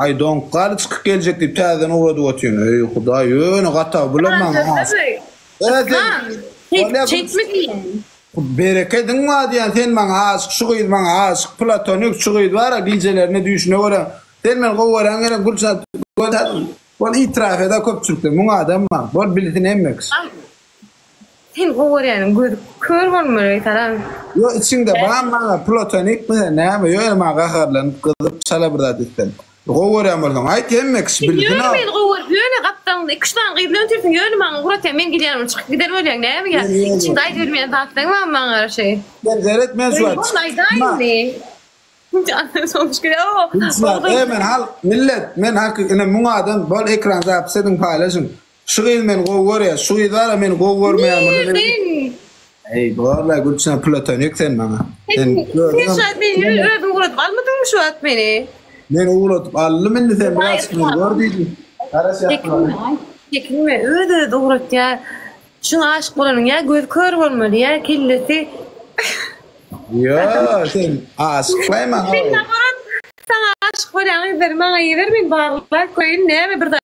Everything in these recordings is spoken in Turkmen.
Aý doňkaly çykyp geljek diýip täzeden ugradyp otyryn. Eý hudaý ýöne gata bulam maňa aşyk. Yslam, şeýtme diýýän. Berekediň bar diýýän sen maňa aşyk şu gyz maňa aşyk platonik şu gyz bara gijelerine düýşüne görä sen meni gowy görýäň gerek Gülşat bol itiraf eda köpçülikde muň adam bar bol bilsin hemme kişi. Sen gowy görýäniň gözi kör bolmaly salam. Ýo içiňde barmy maňa platonikmi sen näme ýöne maňa gaharlanyp gyzyp çala bir zat etseň. Gowy görýän bolsaň aýt hemme kişi Sen bilsin ýöne a. meni gowy görüp ýöne gapdalyňda iki üç sany gyz bilen otyrsyň ýöne maňa ugratýaň men gelýän bolup çykyp giden bolýaň näme ýa içiňde aýdybilmeýän zatlaň barmy maňa garşy. Sen seret men şu wagt Goý aýdaý indi. Gülçynar, men halk, millet, men haky, ine muň adam, bol ekran zapis ediň paýlaşyň. Şu gyz meni gowy görýär, şu gyz bara meni gowy görmeýär muny. Nirden? Eý, borla Gülçynar platonik sen maňa. Sen sen şu wagt meni özüň ugradyp almadyňmy şu wagt meni? Men ugradyp aldym indi sen biraz meni gör diýdim. Çekinme, çekinme, öz-özi ugratýar. Şuňa aşyk bolanyň ýa gözi kör bolmaly, ýa kellesi. Ýo, sen aşyklaý maňa. Sen naborot saňa aşyk bolýan gyzlary maňa iber men barlap göreýin näme bir zat.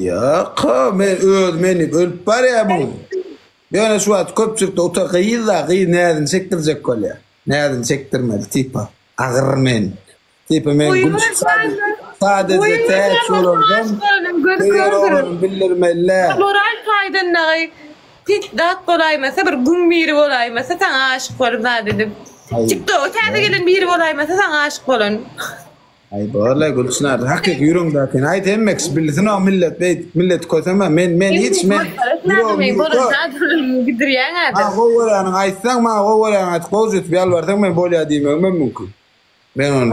Ýok, men öz meni ölüp barýar bu. Ýöne şu wagt köpçülikde uta gyz-da, gyz näzini çekdirjek bolýar. Näzini çekdirmeli tipa. Agyr men. Tipa men gülçi sadeje täç bolardan. Gözi kördür. Bildirmeli. Moral taýdan dagy pis zat bolaýmasa bir güň biri bolaýmasa saňa aşyk bolup zat edip. TikToka täze gelen biri bolaýmasa saňa aşyk bolan. Aý borla Gülçynar hakyky ýüregiňdäkini aýt hemme kişi bilsin o millet beýdip milleti köseme men men hiç men ýüregim gidirýäň häzir. Maňa gowy görýäniňi aýtsaň maňa gowy görýäniňi aýtyp gowja etip ýalbarsaň men bolýa diýmegimem mümkin. Men ony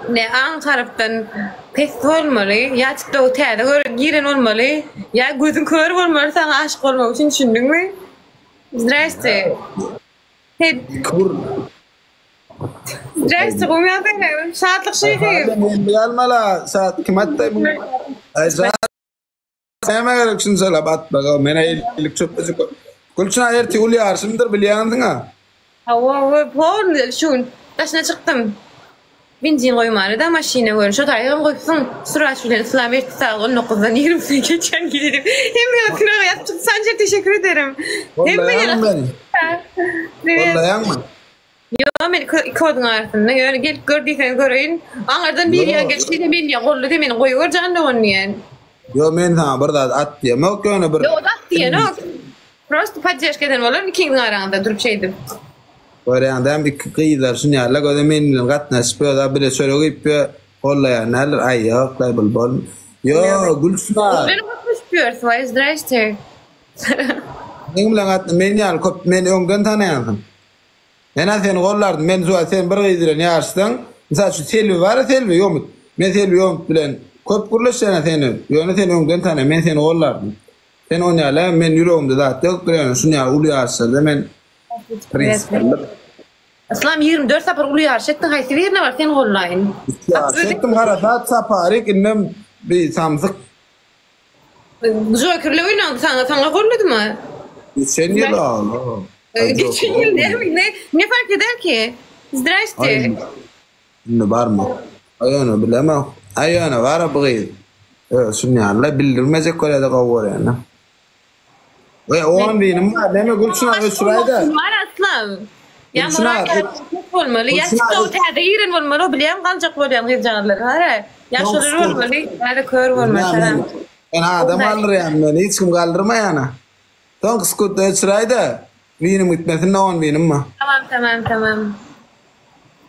Ne aň tarapdan pes bolmaly ýa TikToka täze görüp giren bolmaly ýa gözüň kör bolmaly saňa aşyk bolmak üçin düşündiňmi? Zdraste. Zdraste gowy ýagdaýlar. Şatlyk şeýhi. Men almala saat kim atdy bu? Aý Näme gerek şunçalap atmaga? Menä ellik çöpleşik. Gülçynar ertir uly ýaryşymdyr bilýänsiň-a. Hawa, hawa, polny şu gün daşyna çykdym. Benzin goýmana-da maşyna görün. Şo taýygam goýupsyň. Suraç bilen Yslam ertir sagat on dokuzdan ýigrimisine geçýän gije diýip. Hemme ýere synaga ýazyp çykdy. Sanjar teşekkür ederim. Hemme ýere. Gollaýaňmy meni? Gollaýaňmy? Ýok men iki oduň arasynda ýöne gelip gör diýseň göreýin. Aňyrdan biri ýa gelip diýse men diýen golly diýen meni goýber jan dogan diýen. Ýok men saňa bir zat at diýemok ýöne bir. Ýok at diýenok. Prosta poddežka eden bolaryn ikiňiziň araňyzda durup şeýdip. Görýäň dämi iki gyzlar şunýaly göze men bilen gatnaşyp ýa bile çörek iýip ýa gollaýan däldir aý ýoklaý bul bol. Ýok Gülşynar. Bilen gatnaşyp ýörüs waý zdraste. Meň bilen gatna men ýaly köp meni öňden tanaýansyň. Men-ä seni gollardym. Men şu sen bir gyz bilen ýaryşsaň, mysal üçin Selbi bar-a Selbi Ýomut. Men Selbi Ýomut bilen köp gürleşýän-ä seni. Ýöne seni öňden tanaýan, men seni gollardym. Sen on ýaly, men ýüregimde zat ýokdur, ýöne şun ýaly uly ýaryşlarda men prinsipaldyr. Yslam 24 sapar uly ýaryş etdiň, haýsy birine bar seni gollaýyn. Üç ýaryş etdim, harasat saparyk, indem bir samsyk Jokerle oýnady saňa, saňa golladymy? Geçen ýyl ala. Geçen ýyl näme, ne, ne fark eder ki? Zdraste. Indi barmy? Aý ýöne bilemok. Aý ýöne bar bu gyz. Öz şun ýaly bildirmejek bolýada gowy görýän. We on binim bar. Näme Gülçynar öçüräýdä. Bar aslam. Ýa moral bolmaly, ýa TikTok täze giren bolmaly, o bilýän galjak bolýan gyzjagazlar bar-a. Ýa şolar bolmaly, ýa-da kör bolmaly. Salam. Men adam galdyrýan, meni hiç kim galdyrmaýan-a. Soňky skutda öçüräýdä. Winim gitmesin-de on binim bar. Tamam, tamam, tamam.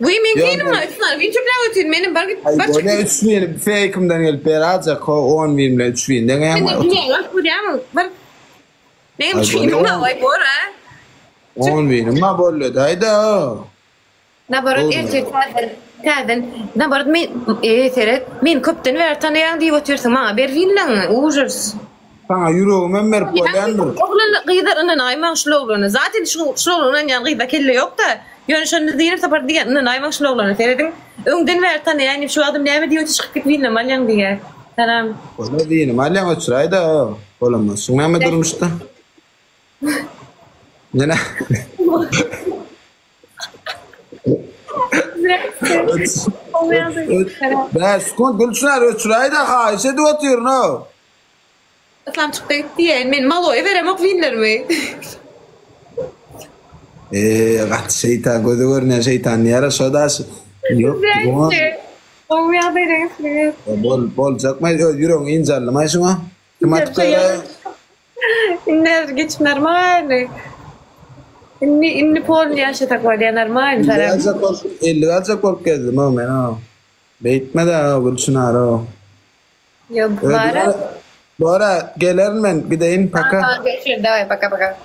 Wiý meň winim bar, üç sany win çöpläp otyryn, menem bar git, Aý bar bolýa çyk. üç wini feýkimden gelip beräýjek, ho on win bilen üç win deňeýäň Sen dünýäňi alyp görýäňmi? Bar. Meňem üç winim bar, waý bor-a. On winim bar bolýa-daýda. Naborot ertir täzeden täzeden naborot men eý seret meni köpden bäri tanaýaň diýip otyrsyň maňa ber winleňi ujurs. Saňa ýüregimem berip bolýandyr. Oglan gyzlar ynanaýmaň şul oglana zaten şu şul oglana ynanýan gyzda kelle ýokda ýöne şonda diýen sapar diýen ynanaýmaň şul oglana serediň öňden bäri tanaýan diýip şu wagtam näme diýip otyr çykyp git winlemi alýaň diýýär salam. Bolmaz winimi alýaň öçüräýdä bolamaz şuň näme durmuşda. Menä. Bäş sekunt Gülçynar öçüräý-de haýyş edip otyryn-ow. Yslam çykdy gitdi diýýän. Men maloýa beremok winlerimi. Eee gaty şeýtan göze görünýän şeýtan diýýärä şo daş. Ýok. Gowy ýagdaýda gitdi. Bol boljakmy öz ýüregiň ynjaldymaý şuňa? Kim atyp goýraý? Indi häzir geçip normalny. Indi indi polny ýaşasak bolýar normalny salam. Aljak bolup, ellik aljak bolup gezdim-ow men-ow. Beýtme-dä-ow Gülçynar-ow. Ýok, bara. Bora, gelerin men, gideýin, paka. Görüşeris, daway, paka, paka.